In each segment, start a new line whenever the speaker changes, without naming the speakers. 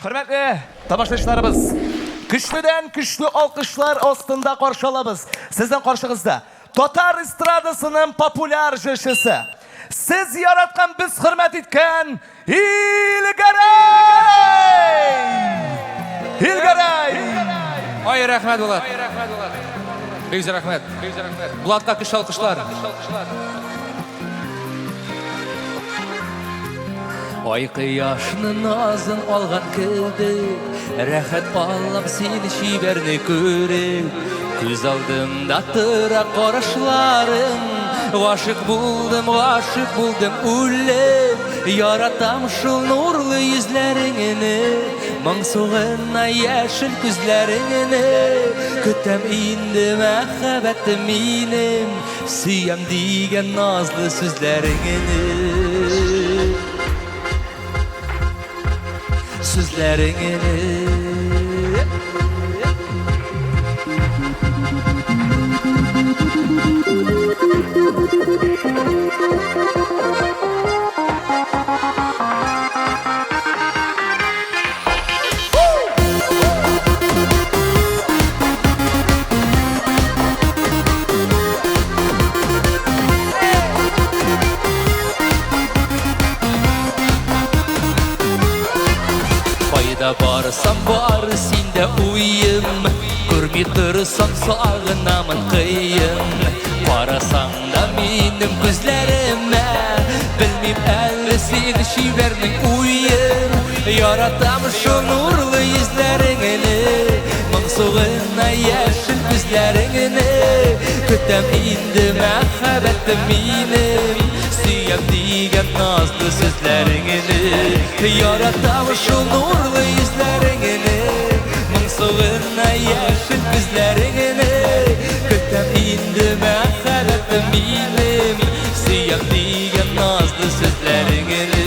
Хөрмәтле тамашачыларыбыз, көчледән көчле алкышлар астында каршы алабыз. Сезнең каршыгызда татар эстрадасының популяр җырчысы, сез яраткан, без хөрмәт иткән Илгәрәй! Илгәрәй!
Ай, рәхмәт, Булат. Бик зур рәхмәт. Булатка көчле алкышлар.
Ай кояшны назын алган кебек, Рәхәт алам син чибәрне күреп. Күз алдымда тора карашларың, Гашыйк булдым, гашыйк булдым үлеп. Яратам шул нурлы йөзләреңне, Моңсу гына яшел күзләреңне. Көтәм инде мәхәббәтем минем, Сөям дигән назлы сүзләреңне. Сүзләреңне. Кайда барсам бар синдә уем, Күрми торсам сагынамын кыен. Карасаң да минем күзләремә, Белмим әле син чибәрнең уен. Яратам шул нурлы йөзләреңне, Моңсу гына яшел күзләреңне. Көтәм инде мәхәббәтем минем, Сөям дигән назлы сүзләреңне. Яратам шул нурлы йөзләреңне, Моңсу гына яшел күзләреңне. Көтәм инде мәхәббәтем минем, Сөям дигән назлы сүзләреңне.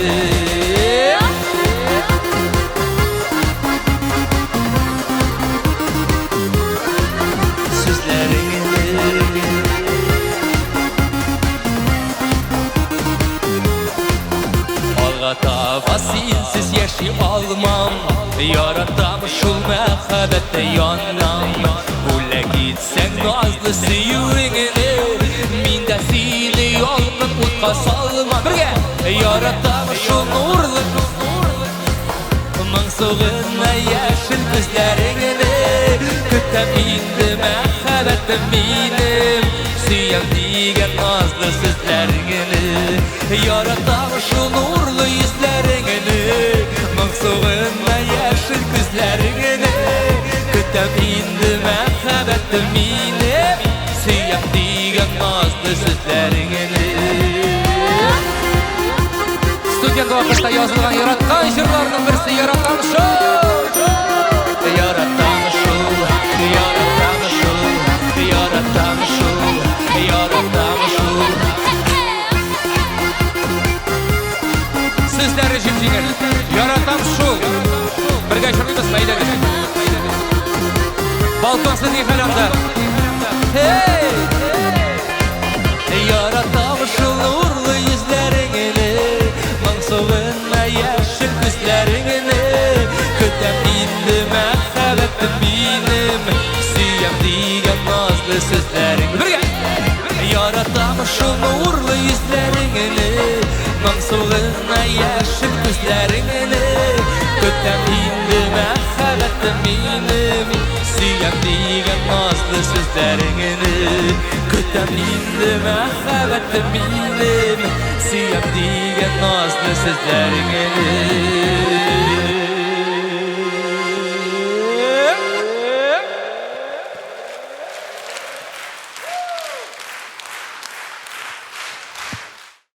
Сүзләреңне. Алга таба синсез яши алмам, Яратам шул мәхәббәттә янам. Бүләк итсәң назлы сөюеңне, Мин дә сине ялкын утка салмам. Бергә! Яратам шул нурлы, Моңсу гына яшел күзләреңне. Көтәм инде мәхәббәтем минем, Сөям дигән назлы сүзләреңне. Яратам шул нурлы йөзләреңне, Моңсу гына яшел күзләреңне. Көтәм инде мәхәббәтем минем, Сөям дигән назлы сүзләреңне.
Студент вакытта язылган яраткан җырларның берсе Яратам шул.
Яратам шул, яратам шул, яратам шул, яратам шул.
Сүзләре җип-җиңел. Яратам шул. Бергә җырлыйбызмы? Әйдәгез. Балконсыз ни хәл анда?
Hey! Яратам шул нурлы йөзләреңне, Моңсу гына яшел күзләреңне. Көтәм инде мәхәббәтем минем, Сөям дигән назлы сүзләрең. Бергә! Яратам шул нурлы йөзләреңне, Моңсу гына яшел күзләреңне. Көтәм инде мәхәббәтем минем, Сөям дигән назлы сүзләреңне. Көтәм инде мәхәббәтем минем, Сөям дигән назлы сүзләреңне.